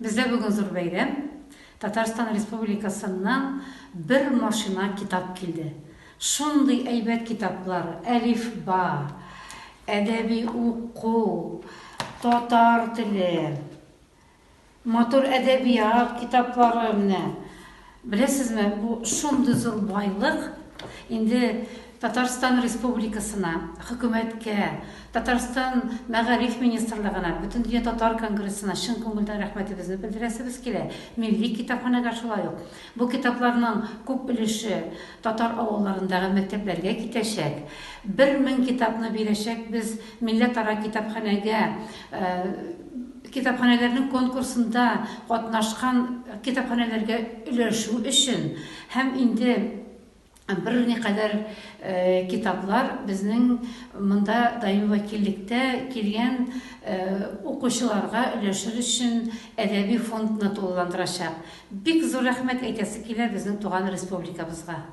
Бездә бүген зур бәйрәм. Татарстан Республикасыннан бер машина китап килде. Шундый әйбәт китаплар, Әлифба, Әдәби уку, Татар теле, Матур әдәбият китаплары менә. Беләсезме, бу шундый зур байлык. Инде Татарстан Республикасына, хөкүмәткә, Татарстан Мәгариф министрлыгына, Бөтендөнья татар конгрессына чын күңелдән рәхмәтебезне белдерәсебез килә. Милли китапханәгә шулай ук. Бу китапларның күп өлеше татар авылларындагы мәктәпләргә китәчәк. 1000 китапны бирәчәкбез милләтара китапханәгә. Китапханәләрнең конкурсында катнашкан китапханәләргә өләшү өчен һәм инде берникадәр китаплар безнең монда даими вәкиллектә килгән укучыларга өләшер өчен әдәби фондны тулыландырачак. Бик зур рәхмәт әйтәсе килә безнең туган республикабызга.